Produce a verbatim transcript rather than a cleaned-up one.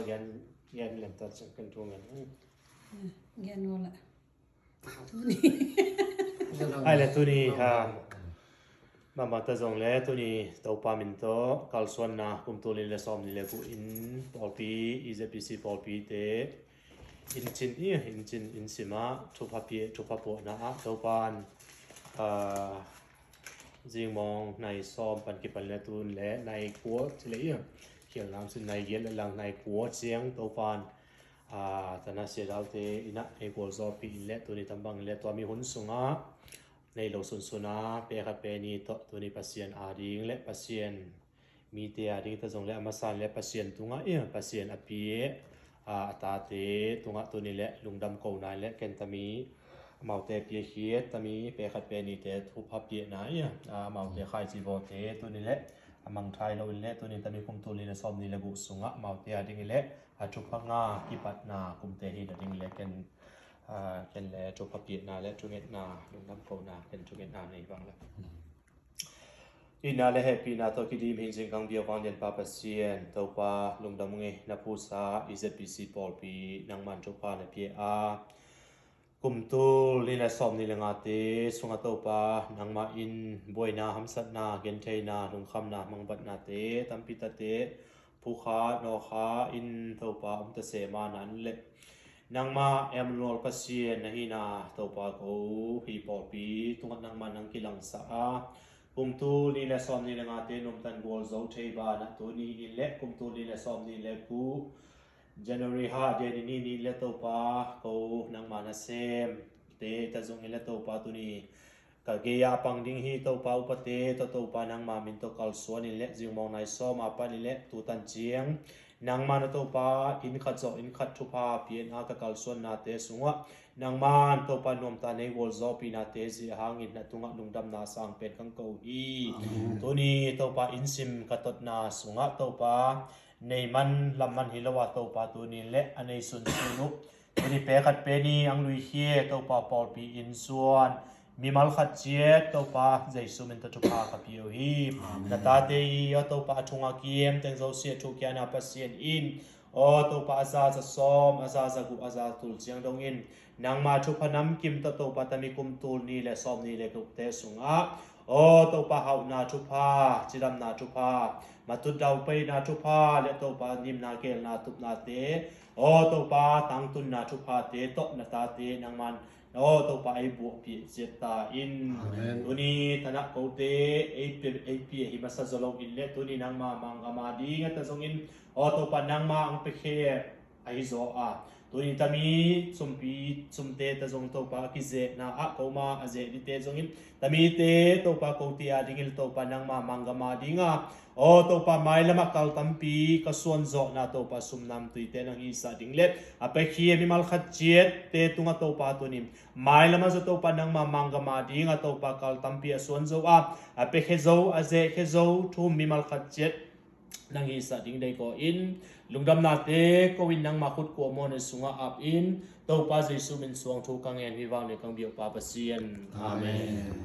Gen, gen lem ta ciang kan thu ngen. Gen wala. Ai le tuni ha. Mama ta zong le tuni Topa min tawh kalsuanna kum tul nih le sawm nih le guk in pawlpi, E Z P C pawlpi te in cin i, in cin in sima thupha pia, thupha puahna ah Topan, ah, zingmawng nai sawm pan kipan le tun le nai kua ci le i, khial nang cin nai giat le lang nai kua ciang Topan, ah, tana sia daute in ah ei gualzawhpih in le tuni tambang in le tua mi hun sungah nei lo sunsun a pe khat pe ni tawh tuni Pasian ading le Pasian mite ading ta zong le a masa in le Pasian tungah i, Pasian a pia, ah, a tate tungah tuni le lungdam kona in le ken tami amaute piakhiat tami pe khat pe nite thupha piahna i, ah, amaute khaici vawte tuni le a mangthai lo in le tuni tami kum tul nih le sawm nih le guk sungah amaute ading in le a thupha nga kipatna kumte hi na ding in le ken, ah, ken le thupha piahna le thungetna lungdam kona ken thungetna nei bang le. Itna le hehpihna tawh kidim hi zing kang bia vanglian pa Pasian Topa lungdam ngei na phusa E Z P C pawlpi nangman thupha na pia a kum tul nih le sawm nih le ngate sungah Topa nangmah in buaina, hamsatna, gentheina, lungkhamna, mangbatnate tampi tate phukha nawkha in Topa om ta se ma nan le nangmah Emmanuel Pasian na hina Topa ko hi pawlpi tungah nangmah nang kilangsa a kum tul nih le sawm nih le ngate nuamtan gualzo thei banah tuni in le kum tul nih le sawm nih le guk January ha deni ni nih le Topa ko nangmah na sem te ta zong in le Topa tuni ka gei a pang ding hi Topa upate tawh Topa nangmah min tawh kalsuan in le zingmawng nai sawm a pan in le tutan ciang nangmah na Topa inn khat zawh inn khat thupha pian a ka kalsuannate sungah nangman Topa nuamta nei gualzawhpihnate zia hangin na tungah lungdamna sang pen kang ko hi. Tuni Topa inn sim ka totna sungah Topa nei man lam man hi lo a Topa tuni le a nei sunsun uh tuni pe khat pe ni ang lui hi Topa pawlpi in suan mimal khat ciat Topa Jesu min tawh thupha ka pia uh hi. Na tate i a Topa a thunga kiam teng zosia thukiana Pasian in aw Topa a za za sawm a za za guk a za tul ciang dongin nangma thupha namkim tawh Topa tami kum tul nih le sawm nih le gukte sungah aw Topa hauhna thupha, cidamna thupha, matut daupeina thupha le Topa nimna gelna tupnate aw Topa tangtunna thuphate tawh na tate nangman aw Topa ei buahpih ciat ta in. Tuni tanah kote ei pia, ei pia hi masa zaw lo in le tuni nangma manggama ding a ta zongin aw Topa nangma ang pekhe ahi zaw a tuni tami sumpi sumte ta zong Topa a kizekna ah koma a zek dite zongin tamite Topa kote a dingin Topa nangma manggama dinga aw Topa mailamah kal tampi ka suanzawhna Topa sumnam tuite nang hisah ding le a pekhia mimal khat ciatte tungah Topa tunin mailamah zaw Topa nangma manggama dinga Topa kal tampi a suanzo a a pekhe zo a zehkhe zo thum mimal khat ciat nang hisah ding dei kaw in lungdamnate ko in nangma khut kuamawna sungah ap in Topa Jesu min suang thu ka ngen hi vang le kang biau pa Pasian. Amen.